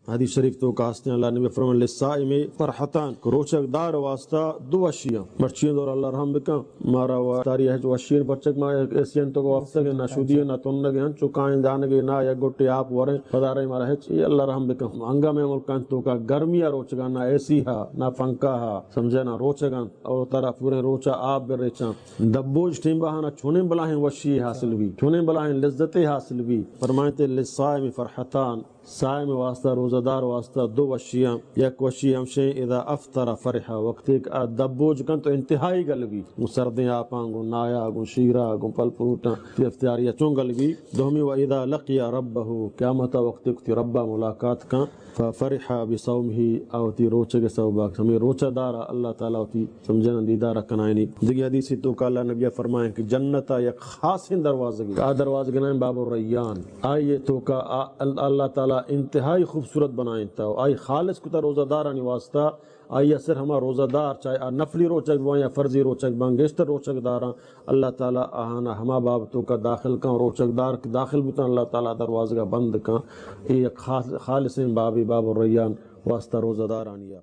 حدیث شریف توکا ہستیں، اللہ نبی فرمائے، للصائم فرحتان، کہ روچگ دار واسطہ دو وشیاں۔ مرچی دور اللہ رحم بکن، مارا و تاری ہچ وشی پرچک ما ایسی انت کو وفتگ، نہ شودی، نہ تنگ، ہنچو کائیں دانگے، نہ یک گٹے آپ وریں، پدارے مارا ہچ، اے اللہ رحم بکن۔ انگا میں ملکان توکا گرمی روچگاں، نہ ایسی ہا، نہ پنکھا ہا، سمجھے، نہ روچگاں، اور ترا پورے روچا آپ بریچاں۔ دبوج ٹیم بہانا چونیں بلاہیں وشی حاصل بی، چونیں بلاہیں لذتے حاصل بی۔ فرمائتے، للصائم فرحتان، صائم واسطہ، روزہ دار واسطہ دو وشیاں۔ یک وشی ہمشیں، اذا افطر فرح، وقتی کہ آ دبوج کن تو انتہائی گل بی، گوں سردیں آپاں، گوں نایا، گوں شیرا، گوں پل پروٹاں، تی افطاریا چون گل بی۔ دومی، و اذا لقی ربہ، قیامتا وقتی کہ تی ربا ملاقات کن، ففرح بصومہ، آ وتی روچگ سببا، ہمیں روچہ دارا اللہ تعالی وتی سمجھنا دیدار کنائنی۔ دگہ حدیثی توکا اللہ نبی فرمائیں کہ جنتا یک خاصیں دروازگے، آ دروازگے نام باب الریان۔ آئی توکا آ-، ال-، اللہ تعالی انتہائی خوبصورت بنائیں تا، آئی خالص کتا روزہ دارانی واسطہ۔ آئی صرف ہما روزہ دار، چاہے آ نفلی روچگ بان یا فرضی روچگ بان، گیشتر روچگ داراں، اللہ تعالی آہانا ہما باب توکا داخل کن، روچگ دار کہ داخل بوتن، اللہ تعالی دروازگا بند کن۔ اے یک خاص-، خالصیں بابے، باب الریان واسطہ روزہ دارانیا۔